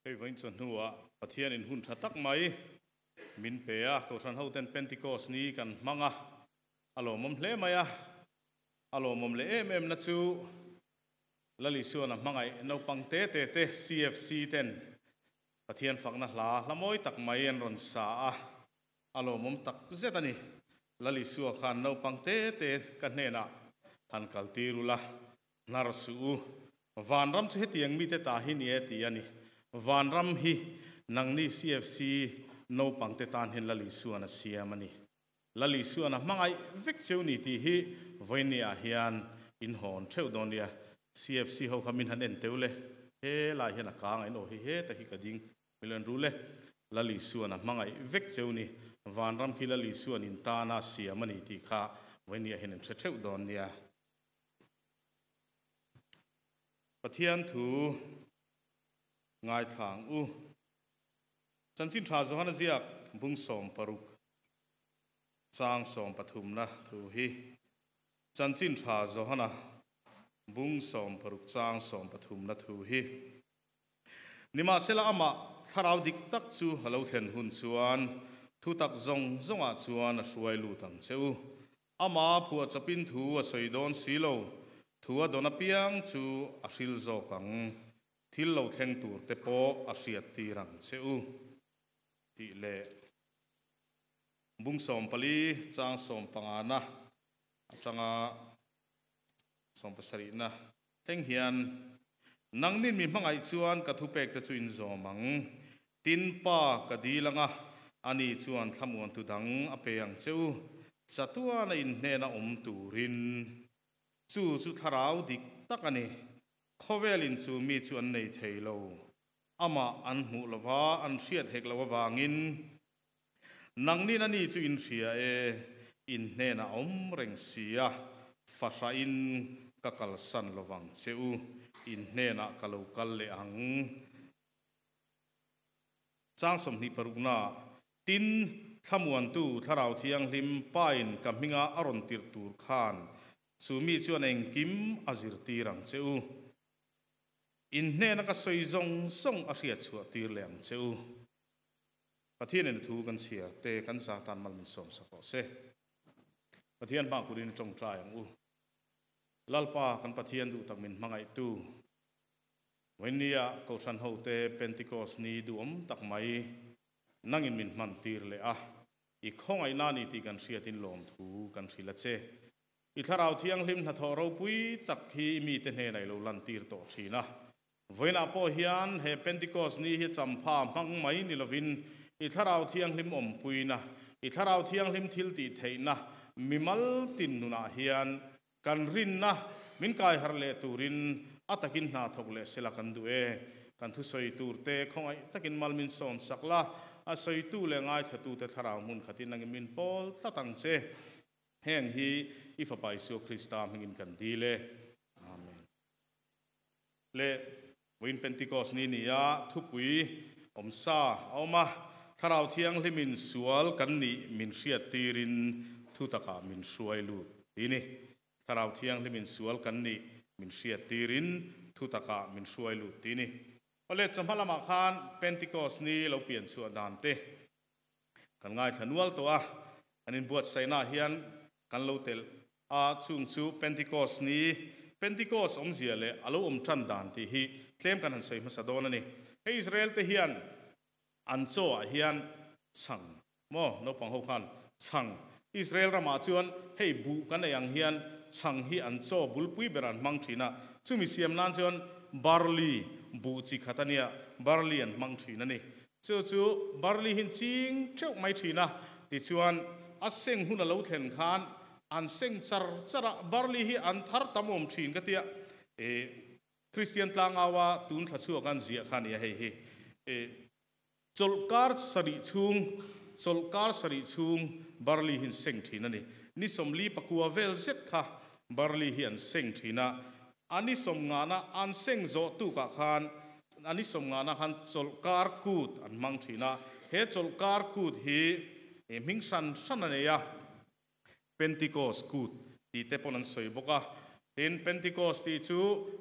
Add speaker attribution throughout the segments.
Speaker 1: Hei vawiin chawhnuah Pathianin hun tha tak mai min pe a, Kohhran hoten Pentecost ni kan hmang a, a lawmawm hle mai a. A lawmawm leh em em na chu Lal Isuan a hmangaih naupang te te te CFC ten Pathian fakna hla hla mawi tak mai an rawn sa a, a lawmawm tak zet a ni. Lal Isua khan naupang te te ka hnenah han kaltir ula, Hnar suh u, vanram chu hetiang mite ta hi ni e ti a ni. Vanram hi nangni CFC naupangte tan hian Lal Isuan a siam a ni. Lal Isuan a hmangaih vek cheu ni tih hi vawinia hian in hawn theuh dawn nia. CFC ho kha min han en teu le, he lai hian a kang a in aw hi heta hi ka ding mil en rul e. Lal Isuan a hmangaih vek cheu ni. Vanram khi Lal Isuan in tana a siam a ni tih kha vawinia hian in hre theuh dawn nia. Pathian thu ngaithlang u. Chanchin tha Johana ziak bung 60 chang 13na thu hi. Chanchin tha Johana bung 60 chang 13na thu hi. Nimahsela amah thlarau dik tak chu a lo thlen hun chuan thutak zawng zawngah chuan a hruai lut ang che u. Ama phuah chawpin thu a sawi dawn si lo, thu a dawn apiang chu a hril zawk ang, thil lo thleng tur te pawh a hriat tir ang che u tih leh bung 14 chang 15na atanga 17na thleng hian, Nangnin mi hmangaih chuan ka thupek te chu in zawm ang, Tin, Pa ka dil anga, ani chuan thlamuantu dang a pe ang che u, chatuana in hnena awm turin. Chu chu thlarau dik tak a ni. Khawvelin chu mi chu an nei thei lo. Amah an hmuh lova, an hriat hek loh avangin, Nangnin ani chu in hria e, in hnenah a awm reng si a, fahrahin ka kalsan lovang che u, in hnenah ka lo kal leh ang. Chang 26na, Tin, Thlamuantu Thlarau Thianghlim Pain ka hminga a rawn tirh tur khan chu mi chuan engkim a zirtir ang che u. In hnena ka sawi zawng zawng a hriat chhuah tir leh ang che u. Pathianin a thu kan chhiar te kan za tan mal min sawm sak rawh se. Pathian hma kurin i tawngtai ang u. Lalpa kan Pathian duh tak min hmangaihtu. Vawinia Kohhran hote Pentecost ni duhawm tak mai nangin min hman tir leh a, i khawngaihna ni tih kan hriatin lawmthu kan hrilh a che. I Thlarau Thianghlim hnathawh ropui tak hi i mite hnenah i lo lantir tawh thin a. Vawiinah pawh hian he Pentecost ni hi champha hmang mai ni lovin i Thlarau Thianghlim awmpuina, i Thlarau Thianghlim thiltih theihna mimal tin nunah hian Kan rinna min kai harh leh turin a takin hna thawk leh sela kan duh e. Kan thusawi turte khawngaih takin mal min sawm sak la, a sawitu leh ngaithlatute thlarau hmun khatin nangin min pawl tlat ang che. Heng hi i Fapa Isua Krista hmingin kan dil e. Amen. Le vawiin Pentecost ni ni a thupui awmsa a awm a, Thlarau Thianghlimin sual kan nih min hriat tirin thutakah min hruai lut ti ni. Thlarau Thianghlimin sual kan nih min hriat tirin thutakah min hruai lut ti ni. Awle chawhma lamah khan Pentecost ni lo pian chhuah dan te kan ngaithla nual tawh a, kan inbuatsaihnaah hian kan lo telh a, chung chu Pentecost ni, Pentecost awmzia leh a lo awm tan dan tih hi tlem kan han sawi hmasa dawn a ni. Hei Israel te hian an chaw ah hian chhang maw naupang ho khan chhang Israel ramah chuan hei buh kan ei ang hian chhang hi an chaw bulpui ber an hmang thin a, chumi siam nan chuan barley buh chi khat a nia, barley an hmang thin a ni. Chu chu barley hin ching theuh mai thin a, tichuan a seng hun a lo thlen khan an seng char char a, barley hi an thar tam awm thin ka tia, e Kristian tlangaua tun thla chhuak an ziah kha a nia hei hi, e chawlhkar sarih chhung, chawlhkar sarih chhung barley hi an seng thin a ni, ni 44 vel zet kha barley hi an seng thin a, a ni 50na an seng zawh tukah khan A ni 50na khan chawlhkar kut an hmang thin a, he chawlhkar kut hi hming hran hran a nei a, Pentecost kut tih te pawn an sawi bawk a. Tin, Pentecost tih chu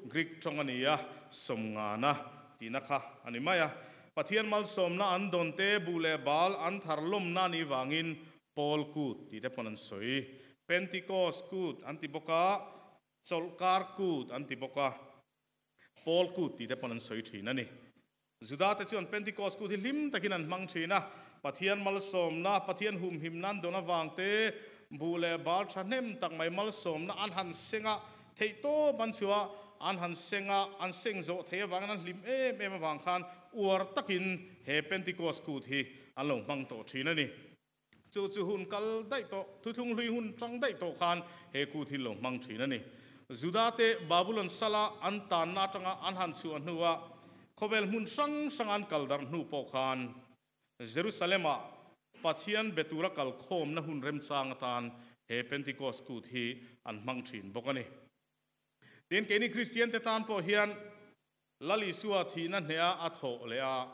Speaker 1: Greek tawng a ni a, 50na tihna kha a ni mai a. Pathian malsawmna an dawn te, buh leh bal an thar lawmna a nih vangin Pawl Kut tih te pawn an sawi. Pentecost Kut an ti bawk a, Chawlhkar Kut an ti bawk a, Pawl Kut tih te pawn an sawi thin a ni. Judate chuan Pentecost Kut hi hlim takin an hmang thin a, Pathian malsawmna, Pathian humhimna an dawn avang te, buh leh bal thahnem tak mai malsawmna an han seng a, theihtawp an chhuah a, an han seng a, an seng zawh theih avangin an hlim em em avang khan uar takin he Pentecost Kut hi an lo hmang tawh thin a ni. Chu chu hun kal daih tawh, thuthlung hlui hun tang daih tawh khan he kut hi lo hmang thin a ni. Judate Babulon sala an tanna atanga an han chhuah hnua khawvel hmun hrang hranga an kal darh hnu pawh khan Jerusalem-ah Pathian be tura kal khawmna hun remchang atan he Pentecost kut hi an hmang thin bawk a ni. Tin, keini Kristiante tan pawh hian Lal Isua thihna hneha a thawh leh a,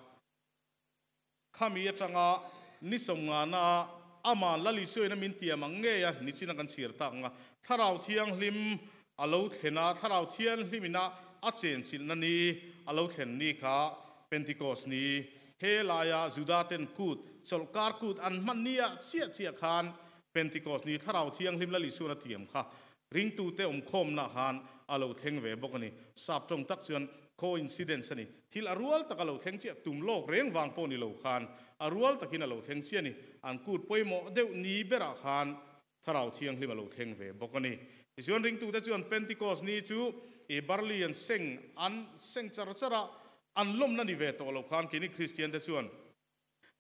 Speaker 1: Khami atanga ni sawmngana ama Lal Isuaina min tiam ang ngei a, nichina kan chhir tak ang a, Thlarau Thianghlim a lo thlen a, Thlarau Thianghlimina a chenchilhna ni a lo thlen ni kha Pentecost ni, he laia Judaten kut, chawlhkar kut an hman ni ah chiah chiah khan Pentecost ni Thlarau Thianghlim Lal Isuaina tiam kha Ringtute awmkhawmna khan a lo thleng ve bawk a ni. Sap tawng tak chuan coincidence a ni. Thil a rual tak a lo thleng chiah, tum lawk reng vang pawh ni lo khan a rual takin a lo thleng chiah a ni. An kut pawimawh deuh ni berah khan Thlarau Thianghlim a lo thleng ve bawk a ni. Tichuan ringtute chuan Pentecost ni chu i barley an seng an seng char char a, an lawmna ni ve tawh lo khan keini Kristiante chuan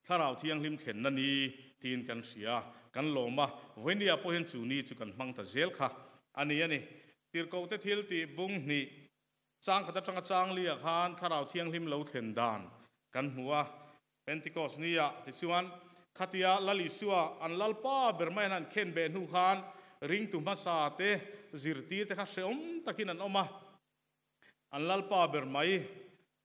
Speaker 1: Thlarau Thianghlim thlenna ni tiin kan hria, kan lawm a, vawinia pawh hian chu ni chu kan hmang ta zel kha a ni a ni. Tirhkohte thil tih bung hnih chang khat atanga chang lia khan Thlarau Thianghlim lo thlen dan kan hmu a, Pentecost nia tichuan khatia Lal Isua an Lalpa ber mai an han khen beh hnu khan ringtu hmasa te zirtir te kha hreawm takin an awm a, An Lalpa ber mai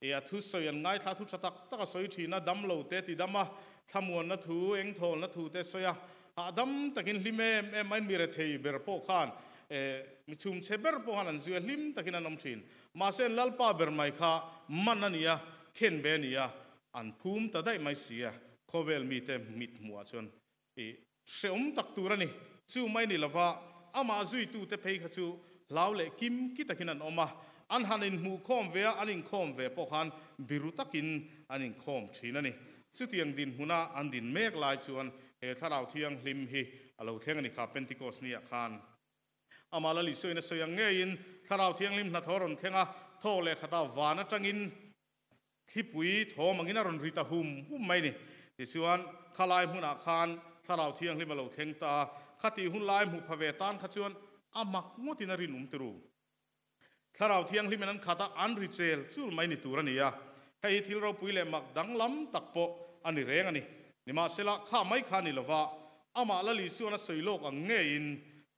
Speaker 1: e a thusawi an ngaithla thu tha tak tak a sawi thin a, dam lo te ti dam a, thlamuanna thu, engthawlna thu te sawi a, hahdam takin hlim em em mai, mi rethei ber pawh khan e mi chhumchhe ber pawh khan an zui a, hlim takin an awm thin. Mahse an Lalpa ber mai kha man a ni a, khen be a ni a, an phum ta daih mai si a, khawvel mite mit hmuhah chuan I hreawm tak tur a ni. Chu mai ni lova amah zuitute phei kha chu hlau leh kim ki takin an awm a, an han inhmuhkhawm ve a, an inkhawm ve pawh khan biru takin an inkhawm thin a ni. Chutiang dinhmuna an din mek lai chuan he Thlarau Thianghlim hi a lo thleng a ni kha Pentecost ni ah khan. Amah Lal Isuain a sawi ang ngeiin Thlarau Thianghlim hnathawh a rawn thleng a, thawk leh khatah van atangin Thlipui thawm angin a rawn ri ta hum hum mai ni. Tichuan, khalai hmunah khan Thlarau Thianghlim a lo thleng ta a, khatih hun lai hmuh pha ve tan kha chuan a mak ngawtin a rinawm tiru. Thlarau Thianghlimin an khat a, an ri chel chul mai ni tur a ni a. Hei hi thil ropui leh mak danglam tak pawh a ni reng a ni. Nimahsela, kha mai kha ni lova, amah Lal Isuan a sawi lawk ang ngeiin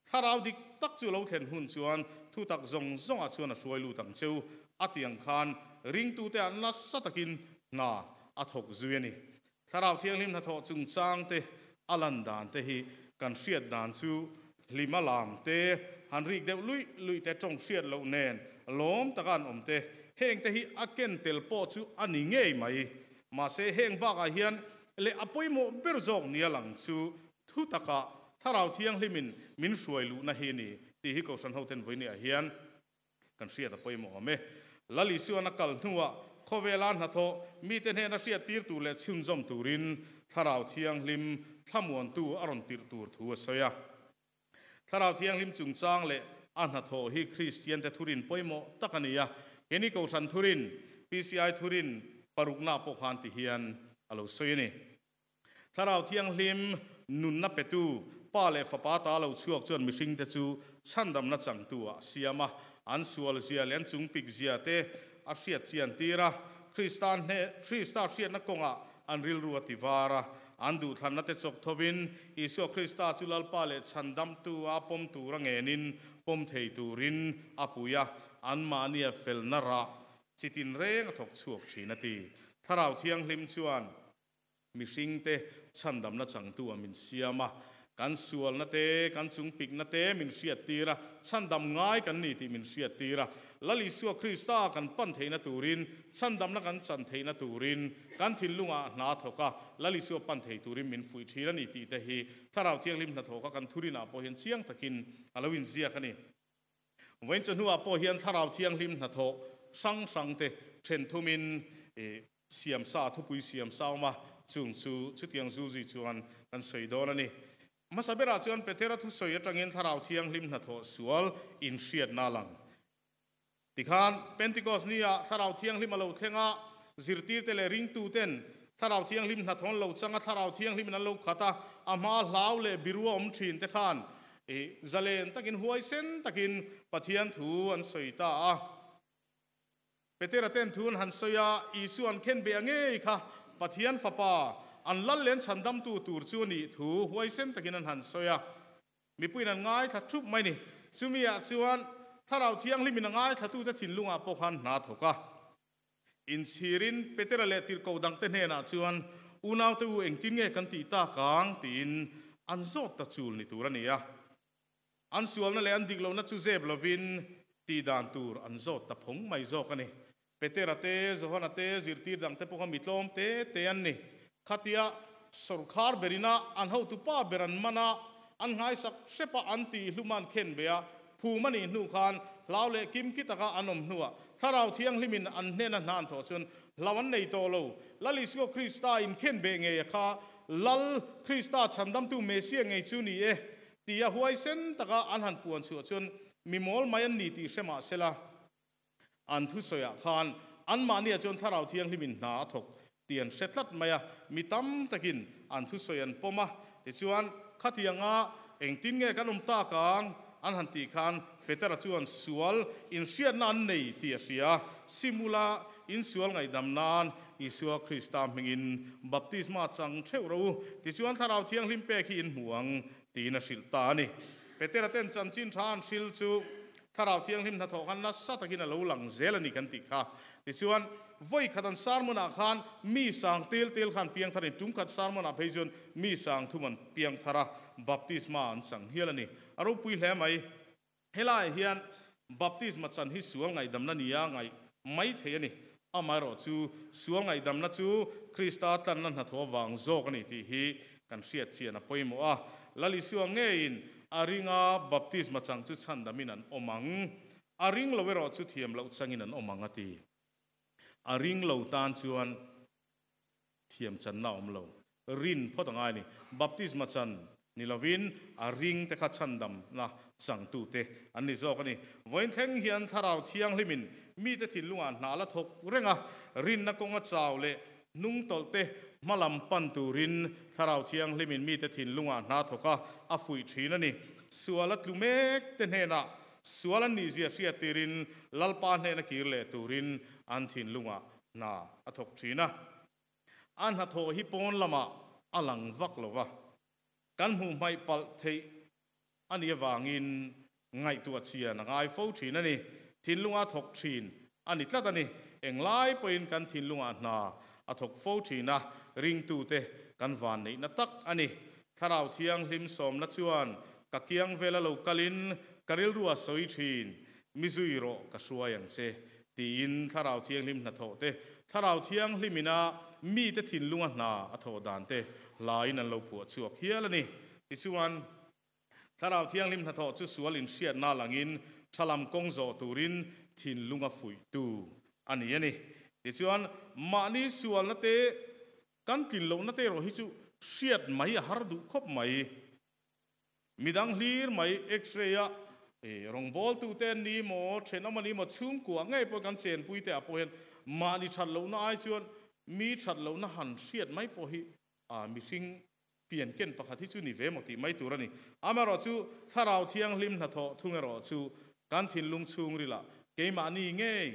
Speaker 1: Thlarau dik tak chu lo thlen hun chuan thutak zawng zawngah chuan a hruai lut ang cheu a ti ang khan ringtute ah nasa takin hna a thawk zui a ni. Thlarau Thianghlim hnathawh chungchang te a lan dan te hi kan hriat dan chu hlima lam te, han rik deuh luih luih te, tawng hriat loh nen lawm taka an awm te, heng te hi a ken tel pawh chu a ni ngei mai. Mahse heng bakah hian leh a pawimawh ber zawk nia lang chu Thu takah Thlarau Thianghlimin min hruai luhna hi ni tih hi Kohhran hoten vawinia hian kan hriat a pawimawh awm e. Lal Isuan a kal hnuah khawvela hnathawh mite hnena hriat tir tur leh chhunzawm turin Thlarau Thianghlim thlamuantu a rawn tirh tur thu a sawi a. Thlarau Thianghlim chungchang leh a hnathawh hi Kristiante thurin pawimawh tak a ni a. Keini Kohhran thurin, PCI thurin parukna pawh khan ti hian a lo sawi a ni. Thlarau Thianghlim nunna petu, Pa leh Fapa ta lo chhuak chuan mihringte chu chhandamna changtu ah a siam a, an sual zia leh an chungpik zia te a hriat chian tir a, Krista hne, Krista hriatna kawngah an rilru a ti var a, an duhthlanna te chawk thovin Isua Krista chu Lalpa leh chhandamtu a pawm tur a ngenin pawm thei turin a pui a, anmahnia felna rah chitin reng a thawk chhuak thin a ti. Thlarau Thianghlim chuan. Mihringte chhandamna changtu a min siam a, kan sualna te, kan chungpikna te min hriattir a, chhandam ngai kan ni tih min hriattir a. Lal Isua Krista kan pan theihna turin, chhandamna kan chan theihna turin, kan thinlungah hna thawk a, Lal Isua pan thei turin min fuih thin a ni tih te hi Thlarau Thianghlim hnathawka kan thurinah pawh hian chiang takin a lo inziak a ni. Vawiin chawhnuah pawh hian Thlarau Thianghlim hnathawh hrang hrang te then thumin siamsa, thupui siamsa awm a, chung chu chutiang zulzui chuan kan sawi dawn a ni. Hmasa berah chuan Petera thusawi atangin Thlarau Thianghlim hnathawh sual inhriatna a lang. Tikhan, Pentikos nia Thlarau Thianghlim a lo thleng a, zirtirte leh ringtuten Thlarau Thianghlim hnathawng lo changa Thlarau Thianghlimin an lo khat a, a hmaa hlau leh birua awm thin te khan zalen takin huaisen takin Pathian thu an sawi ta a. Petera ten thu an han sawi a, Isua an khen beh a ngei kha Pathian Fapa, an lal leh an chhandamtu tur chu a nih thu huaisen takin an han sawi a. Mipuiin an ngaithla thup mai ni. Chumi ah chuan Thlarau Thianghlimin a ngaithlatute thinlungah pawh khan hna thawk a. Inchhirin Petera leh tirhkoh dangte hnenah chuan, Unaute u, engtin nge kan tih tak ang? tiin an zawt ta chul ni tur a ni a. An sualna leh an dik lohna chu zep lovin tih dan tur an zawt ta phawng mai zawk a ni. Petera te, Johana te, zirtir dangte pawh kha mi tlawm te te an ni. Khatia sawrkhar berina an hotupa ber an man a, an nghaisak hrep a, an tih hlum a an khen ve a, phum a nih hnu khan hlau leh kimki taka an awm hnuah Thlarau Thianghlimin an hnena hna an thawh chuan hlau an nei tawh lo. Lal Isua Krista inkhen beh ngei a kha Lal Krista chhandamtu Messiah ngei chu ni e tia huaisen taka an han puan chhuah chuan mi mawl mai an ni tih hre mah sela. An thusawiah khan anmahniah chuan Thlarau Thianghlimin hna a thawk tih an hre tlat mai a, mi tam takin an thusawi an pawm a. Tichuan, khatianga engtin nge kan awm tak ang an han tih khan Petera chuan sual inhriatna an nei tih a hria. Simula insual ngaihdam nan Isua Krista hmingin baptisma chang theuh rawh u, tichuan Thlarau Thianghlim pek hi in hmu ang tiin a hrilh ta a ni. Petera ten chanchin tha an hril chu Thlarau Thianghlim hnathawh khan nasa takin a lo lang zel a ni kan tih kha. Tichuan, vawi khat an sermon-ah khan mi sang tel tel khan piang tharin tum khat sermon-ah phei chuan mi sang thum an piang thar a, baptisma an chang hial a ni. A ropui hle mai. Helaiah hian baptisma chan hi sual ngaihdamna nia ngaih mai thei a ni. Amaherawh chu sual ngaihdamna chu Krista tlanna hnathawh avang zawk a ni tih hi kan hriat chian a pawimawh a. Lal Isua ngeiin a ringa baptisma chang chu chhandamin an awm ang, a ring lo erawh chu thiam loh changin an awm ang a ti. A ring lo tan chuan thiam channa a awm lo. Rin phawt a ngai a ni. Baptisma chan ni lovin a ring te kha chhandamna changtute an ni zawk a ni. Vawiin thleng hian Thlarau Thianghlimin mite thinlungah hna la thawk reng a, rinna kawnga chau leh hnungtawlh te hmalam pan turin Thlarau Thianghlimin mite thinlungah hna thawk a, a fuih thin a ni. Sual a tlu mek te hnenah sual an nihzia hriat tirin Lalpa hnena kir leh turin an thinlungah hna a thawk thin a. A hnathawh hi pawn lamah a lang vak lo va, kan hmuh hmaih palh theih a nih avangin ngaihtuah chian a ngai fo thin a ni. Thinlunga thawk thin a ni tlat a ni. Englai pawhin kan thinlungah hna a thawk fo thin a, ringtute kan vanneihna tak a ni. Thlarau Thianghlim sawmna chuan ka kiang vela lo kalin ka rilru a sawi thin, Mi zui rawh ka hruai ang che, tiin Thlarau Thianghlim hnathawh te, Thlarau Thianghlimina mite thinlunga hna a thawh dan te hlaiin an lo phuah chhuak hial a ni. Tichuan, Thlarau Thianghlim hnathawh chu sual inhriatna langin thalam kawng zawh turin thinlunga fuihtu a ni a ni. Tichuan, mahni sualna te kan tlin lohna te erawh hi chu hriat mai a har duh khawp mai. Midang hlir mai X-ray a rawngbawltu te an ni maw, thenawm a ni maw, chhungkua ngei pawh kan chenpui te ah pawh hian mahni that lohna ai chuan mi that lohna han hriat mai pawh hi mihring pian ken pakhat hi chu ni ve maw tih mai tur a ni. Amaherawh chu Thlarau Thianghlim hnathawh thung erawh chu kan thinlung chhungrilah keimahni ngei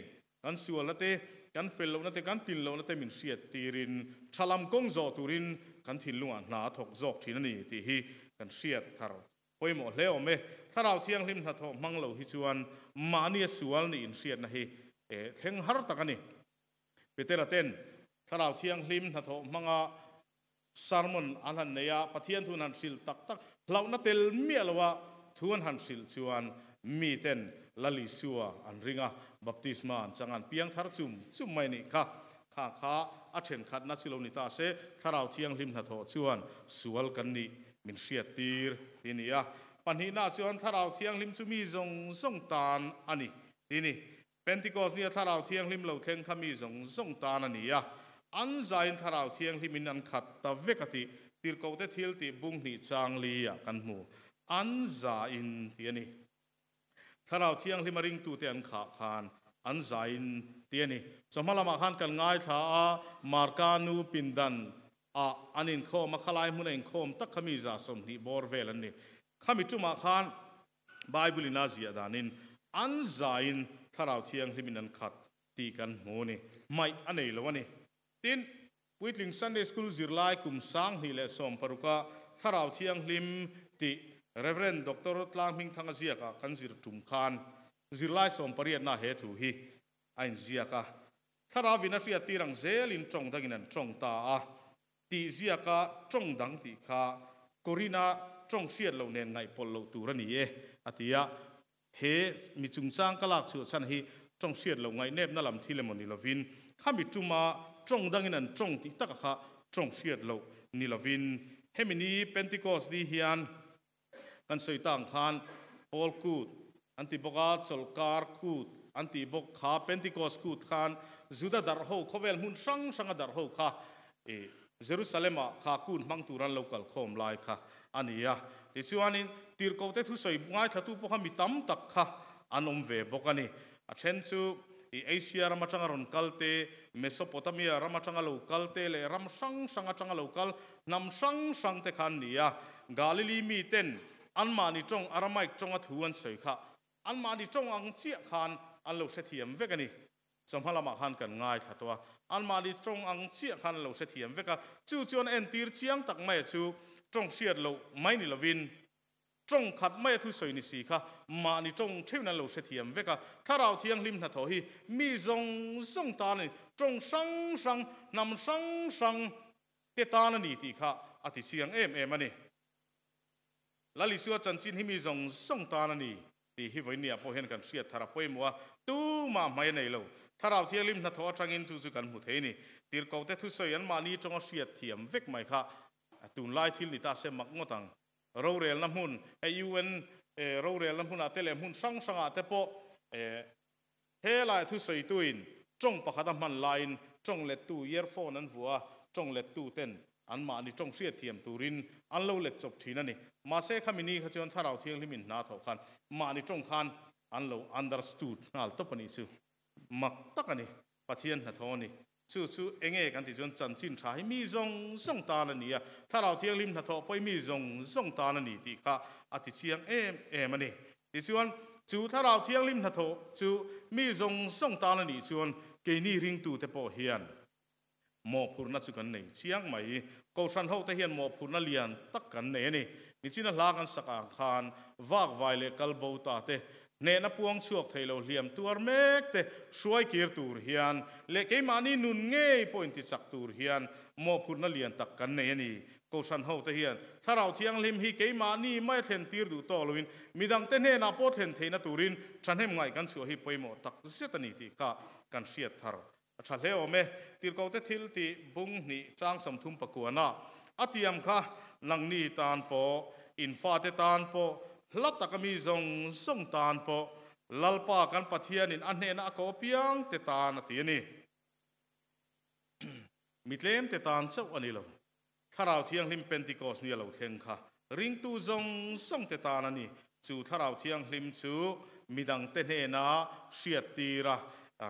Speaker 1: Kan sualna te, kan fel lohna te, kan tin lohna te min hriat tirin tha lam kawng zawh turin kan thinlungah hna a thawk zawk thin a ni tih hi kan hriat thar pawimawh hle awm e. Thlarau Thianghlim hnathawh hmang lo hi chuan mahnia sual nih inhriatna hi thleng har tak a ni. Petera ten Thlarau Thianghlim hnathawh hmanga sermon an han nei a, Pathian thu an han hrilh tak tak, hlauhna tel miah loa thu an han hrilh chuan miten Lal Isua an ring a, baptisma an chang a, an piang thar chum chum mai a nih kha. Kha kha a thenkhatna chu lo ni ta se, Thlarau Thianghlim hnathawh chuan sual kan nih min hriat tir ti a ni a. Pahnihna chuan Thlarau Thianghlim chu mi zawng zawng tan a ni ti a ni. Pentikos nia Thlarau Thianghlim lo thleng kha mi zawng zawng tan a ni a, an zaiin Thlarau Thianghlimin an khat ta vek a tih Tirhkohte thil tih bung hnih chang li ah kan hmu. An zaiin tih a ni. Thlarau Thianghlim a ringtute an khah khan an zaiin tih a ni. Chawhma lamah khan kan ngaithla a, Marka nu pindan ah an inkhawm a, khalai hmuna inkhawm tak kha mi 120 bawr vel an ni. Khami tumah khan Bible in a ziah danin an zaiin Thlarau Thianghlimin an khat tih kan hmu a ni. Hmaih a nei lo a ni. Tin, Puitling Sunday School zirlai kum 2016 a Thlarau Thianghlim tih Rev. Doctor Tlanghmingthanga ziakah kan zir tum khan zirlai sawmpariatna he thu hi a inziak a. Thlarauin a hriattir ang zelin tawng dangin an tawng ta a. Tih ziaka tawng dang tih kha Corina tawng hriat loh nen ngaihpawlh loh tur a ni e, a ti a. He mi chungchang ka lak chhuah chhan hi tawng hriat loh ngaihnepna lam thil emaw ni lovin, khami tuma tawng dangin an tawng tih taka kha tawng hriat loh ni lovin, hemi ni Pentecost ni hian kan sawi ta ang khan Paul kut an ti bawk a, chawlhkar kut an tih bawk kha Pentecost kut khan Juda darh ho khawvel hmun hrang hranga darh ho kha i Jerusalem-ah kha kut hmang tur an lo kal khawm lai kha a ni a. Tichuanin tirhkohte thusawi ngaithlatu pawh kha mi tam tak kha an awm ve bawk a ni. A then chu i Asia ram atanga rawn kal te, Mesopotamia ram atanga lo kal te leh ram hrang hrang atanga lo kal hnam hrang hrang te kha an ni a. Galili miten anmahni tawng Aramaic tawnga thu an sawi kha anmahni tawng ang chiah khan an lo hrethiam vek a ni. Chawhma lamah khan kan ngaithla tawh a, anmahni tawng ang chiah khan an lo hrethiam vek a. Chu chuan entir chiang tak maia chu tawng hriat loh mai ni lovin, Tawng khat mai a thusawi ni si kha mahni tawng theuhin an lo hrethiam vek a, Thlarau Thianghlim hnathawh hi mi zawng zawng tan a ni, tawng hrang hrang, hnam hrang hrang te tan a ni tih kha a ti chiang em em a ni. Lal Isua chanchin hi mi zawng zawng tan a ni tih hi vawinia pawh hian kan hriat thar a pawimawh a, tumah hmai a nei lo. Thlarau Thianghlim hnathawh atangin chu chu kan hmu thei a ni. Tirhkohte thusawi an mahni tawnga hriatthiam vek mai kha tunlai thil ni ta se mak ngawt ang. Rorelna hmun, hei UN rorelna hmunah te leh hmun hrang hrangah te pawh helai thusawituin tawng pakhat a hman laiin tawng lettu earphone an vuah a, tawng lettu ten anmahni tawng hriatthiam turin an lo let chawp thin a ni. Mahse khami ni kha chuan Thlarau Thianghlimin hna thawh khan mahni tawng khan an lo understood nghal tawp a nih chu. Mak tak a ni. Pathian hnathawh a ni. Chu chu enge kan tih chuan chanchin tha hi mi zawng zawng tan a ni a, Thlarau Thianghlim hnathawh pawh hi mi zawng zawng tan a ni tih kha a ti chiang em em a ni. Tichuan, chu Thlarau Thianghlim hnathawh chu mi zawng zawng tan a nih chuan keini ringtute pawh hian mawhphurhna chu kan nei chiang mai. Kohhran hote hian mawhphurhna lian tak kan nei a ni. Nichina hla kan sak ang khan vakvai leh kalbo ta te Hnehna puang chhuak thei lo hliam tuar mek te hruai kir tur hian leh keimahni nun ngei pawh intichak tur hian mawhphurhna lian tak kan nei a ni. Kohhran hote hian Thlarau Thianghlim hi keimahni mai a thlen tir duh tawh loin midangte hnenah pawh thlen theihna turin thahnem ngaih kan chhuah hi pawimawh tak zet a ni tih kha kan hriat thar a tha hle awm e. Tirhkohte thil tih bung hnih chang 30 pakuana a tiam kha nangni tan pawh, in fate tan pawh, hla taka mi zawng zawng tan pawh Lalpa kan Pathianin a hnehna a ko piang te tan a ti a ni. Mi tlem te tan chauh a ni lo. Thlarau Thianghlim Pentecost ni a lo thleng kha ringtu zawng zawng te tan a ni. Chu Thlarau Thianghlim chu midangte hnena hriattir a,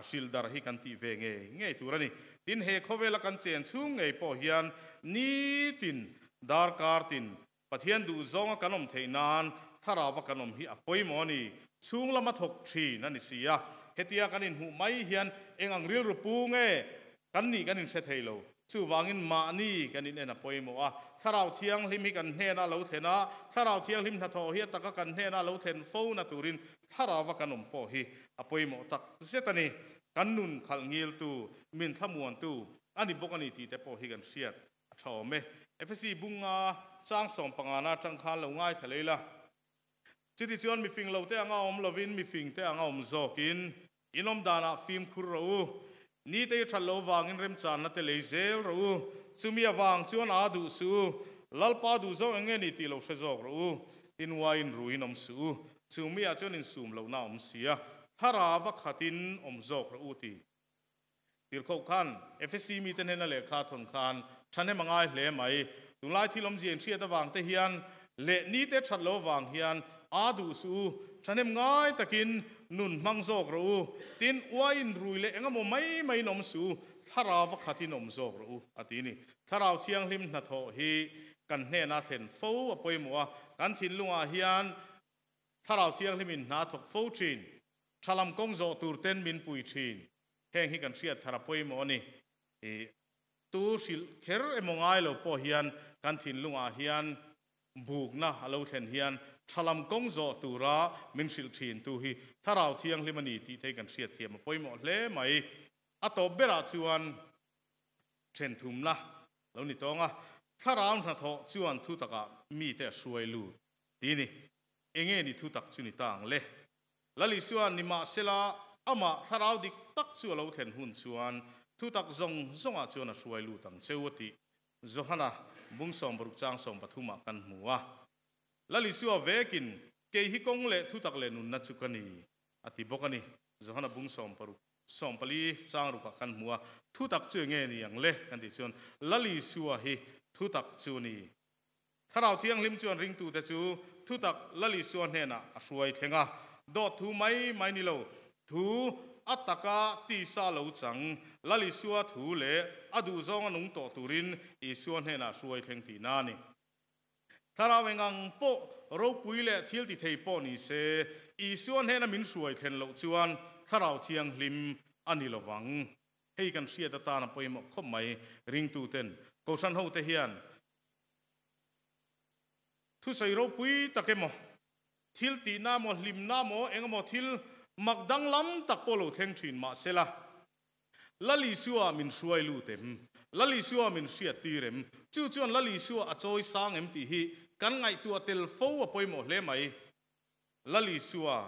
Speaker 1: hrilhdar hi kan tih ve ngei ngei tur a ni. Tin, he khawvela kan chen chhung ngei pawh hian nitin, darkar tin, Pathian duh zawnga kan awm theih nan Thlarauva kan awm hi a pawimawh a ni. Chhung lama thawk thin a ni si a, hetia kan inhmuh mai hian eng ang rilru pu nge kan nih kan inhre thei lo. Chuvangin mahni kan inen a pawimawh a, Thlarau Thianghlim hi kan hnenah a lo thlen a, Thlarau Thianghlim hnathawh hi a taka kan hnenah a lo thlen fo na turin Thlarauva kan awm pawh hi a pawimawh tak zet a ni. Kan nun khalh ngiltu, min thlamuantu a ni bawk a ni tih te pawh hi kan hriat a tha awm e. Efesi bunga chang 15 na atang khan lo ngaithla lei la. Chutichuan mi fing lote anga awm lovin mi fingte anga awm zawkin in awm danah fimkhur rawh u. Nite i that lo vangin remchanna te lei zel rawh u. Chumi avang chuan aa duh suh u. Lalpa duh zawk eng nge ni tih lo hre zawk rawh u. Tin uaiin ruiin awm suh u. Chumi ah chuan insum lohna a awm si a, thlarau a khatin awm zawk rawh u ti. Tirhkoh khan Efesi mite hnena lehkha a thawn khan thahnem a ngai hle mai. Tunlai thil awmzia inhriat avang te hian leh nite that lo avang hian aa duh suh u, thahnem ngai takin nun hmang zawk rawh u, tin uaiin rui leh engemaw mai maiin awm suh u, thlarau a khatin awm zawk rawh u, a ti ni. Thlarau thianghlim hnathawh hi kan hnena thlen fo a pawimawh a, kan thinlungah hian thlarau thianghlimin hna thawk fo thin. Tha lam kawng zawh tur ten min pui thin. Heng hi kan hriat thar a pawimawh a ni. I tu hrilh kher emaw ngai lo pawh hian kan thinlungah hian bukna a lo thlen hian tha lam kawng zawh tura min hrilh thin tu hi Thlarau Thianghlim a ni tih te hi kan hriat thiam a pawimawh hle mai. A tawp berah chuan then thumna lo ni tawng a, Thlarau hnathawh chuan thutakah mite a hruai lut ti ni. Enge ni thutak chu ni ta ang le? Lal Isua nimahsela amah thlarau dik tak chu a lo thlen hun chuan thutak zawng zawngah chuan a hruai lut ang cheu a tih Johana bung 60 chang 13 ah kan hmu a. Lal Isua vekin kei hi kawng leh thutak leh nunna chu ka ni a ti bawk a ni. Johana bung 60 14 chang rukah kan hmu a. Thutak chu enge ni ang le kan tih chuan Lal Isua hi thutak chu a ni. Thlarau Thianghlim chuan ringtute chu thutak Lal Isua hnenah a hruai thleng a, dawt thu mai mai ni lo, thu a taka tisa lo chang Lal Isua thu leh a duhzawnga nung tawh turin Isua hnenah hruai thleng tihna a ni. Thlarau engang pawh ropui leh thil ti thei pawh ni se, Isua hnena min hruai thlen loh chuan Thlarau Thianghlim a ni lo vang. Hei kan hriat atan a pawimawh khawp mai, ringtuten Kohhran hote hian Thusawi ropui tak emaw, thil tihna emaw, hlimna emaw, eng emaw thil mak danglam tak pawh lo thleng thin mah sela, Lal Isua min hruai lut em? Lal Isua min hriat tir em? Chu chuan Lal Isua a chawi sang em tih hi kan ngaihtuah tel fo a pawimawh hle mai. Lal Isua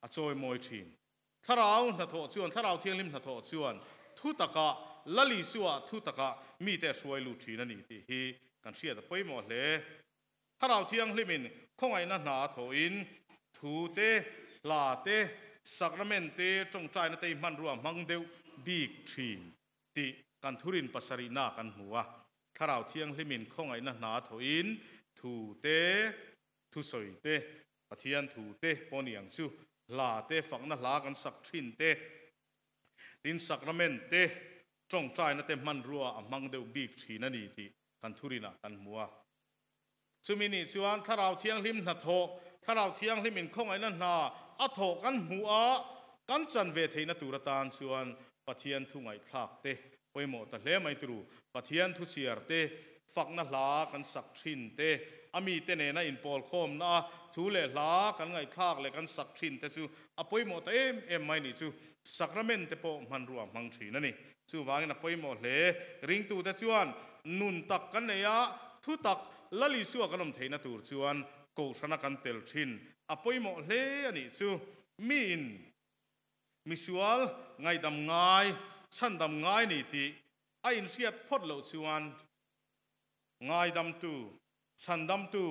Speaker 1: a chawi mawi thin. Thlarau hnathawh chuan, Thlarau Thianghlim hnathawh chuan thu taka Lal Isua thu taka mite a hruai lut thin a ni tih hi kan hriat a pawimawh hle. Thlarau Thianghlimin khawngaihna hna a thawhin thu te, hla te, sacrament te, tawngtaina te hi hmanrua hmang deuh bik thin tih kan thurin pasarihna kan hmu a. Thlarau Thianghlimin khawngaihna hna a thawhin thu te, thusawi te, Pathian thu te pawh ni ang chu, hla te, fakna hla kan sak thin te, tin sacrament te, tawngtaina te hmanrua a hmang deuh bik thin a ni tih kan thurinah kan hmu a. Chumi nih chuan Thlarau Thianghlim hnathawh, Thlarau Thianghlim inkhawngaihna hna a thawh kan hmuh a, kan chan ve theihna tur atan chuan Pathian thu ngaihthlak te pawimawh ta hle mai turu. Pathian thu chhiar te, fakna hla kan sak thin te, a mite nena inpawlkhawmna a thu leh hla kan ngaihthlak leh kan sak thin te chu a pawimawh ta em em mai nih chu Sacrament te pawh hmanrua hmang thin a ni. Chuvangin a pawimawh hle. Ringtute chuan nun tak kan nei a, thu tak Lal Isua kan awm theihna tur chuan Kohhrana kan tel thin a pawimawh hle a nih chu. Miin Misual ngaihdam ngai, chhandam ngai ni tih a inhriat phawt loh chuan ngaidamtu, chhandamtu,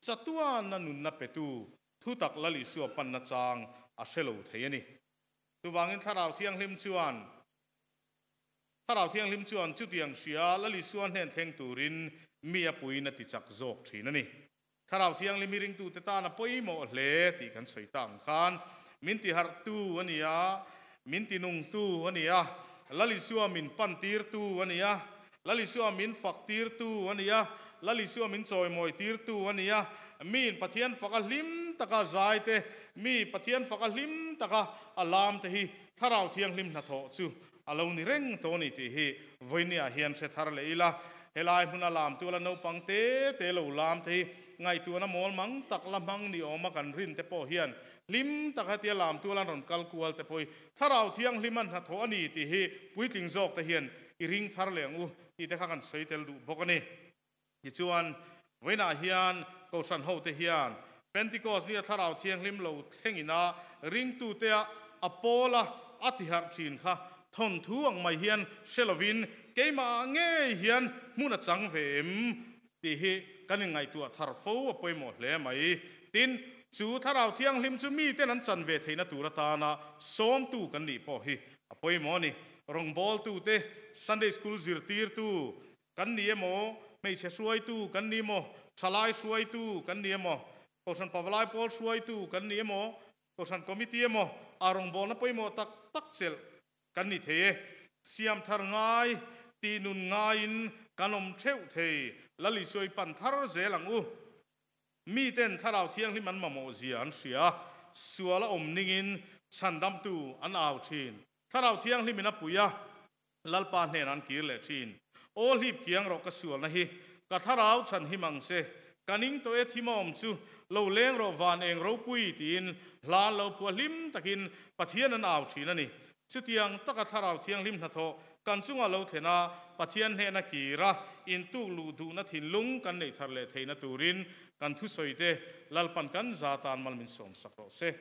Speaker 1: chatuana nunna petu thutak Lal Isua panna chang a hre lo thei a ni. Chuvangin Thlarau Thianghlim chuan Thlarau Thianghlim chuan chutiang hria Lal Isua hnen thleng turin mi a puiin a tichak zawk thin a ni. Thlarau Thianghlim hi ringtute tan a pawimawh hle tih kan sawi ta ang khan min tiharhtu a ni a, min tinungtu a ni a, Lal Isua min pantirtu a ni a, Lal Isua min faktirtu a ni a, Lal Isua min chawimawitirtu a ni a, miin Pathian faka hlim taka zai te, mi Pathian faka hlim taka a lam te hi Thlarau Thianghlim hnathawh chu a lo ni reng tawh a ni tih hi vawinia hian hre thar leh ila, helai hmuna lam tuala naupang te te lo lam te hi ngaihtuahna mawl mang tak la hmang ni awma kan rin te pawh hian hlim tak hetia lam tuala an rawn kal kual te pawh hi Thlarau Thianghlim an hnathawh a ni tih hi puitling zawk te hian i ring thar leh ang u tih te kha kan sawi tel duh bawk a ni. Tichuan, vawiinah hian Kohhran hote hian. Pentikos nia Thlarau Thianghlim lo thlengina ringtutea a pawla a tiharh thin kha thawnthu ang mai hian hre lovin keimah ngei hian hmun a chang ve em tih hi kan inngaihtuah thar fo a pawimawh hle mai. Tin, chu Thlarau Thianghlim chu miten an chan ve theihna tur atana sawmtu kan nih pawh hi a pawimawh a ni. Rawngbawltute, Sunday School zirtirtu kan ni emaw, hmeichhe hruaitu kan ni emaw, thalai hruaitu kan ni emaw, Kohhran Pavalai Pawl hruaitu kan ni emaw, Kohhran Committee emaw, a rawngbawlna pawimawh tak tak chelh kan ni thei e. Siam thar ngai, tih nun ngaiin kan awm theuh thei. Lal Isua i pan thar zel ang u. Miten Thlarau Thianghlim an mamawh zia an hria, sual a awm ningin chhandamtu an au thin. Thlarau Thianghlimin a pui a, Lalpa hnenah an kir leh thin. Aw hlip kiang rawh ka sualna hi, ka thlarau chhan him ang che, ka ning tawh e thim a awm chu, lo leng rawh van eng ropui tiin hla an lo phua hlim takin Pathian an au thin a ni. Chutiang taka Thlarau Thianghlim hnathawh kan chunga lo thlen a, Pathian hnehna kir a, intuk luh duhna thinlung kan neih thar leh theihna turin kan thusawite Lalpan kan za tan mal min sawmsak rawh se.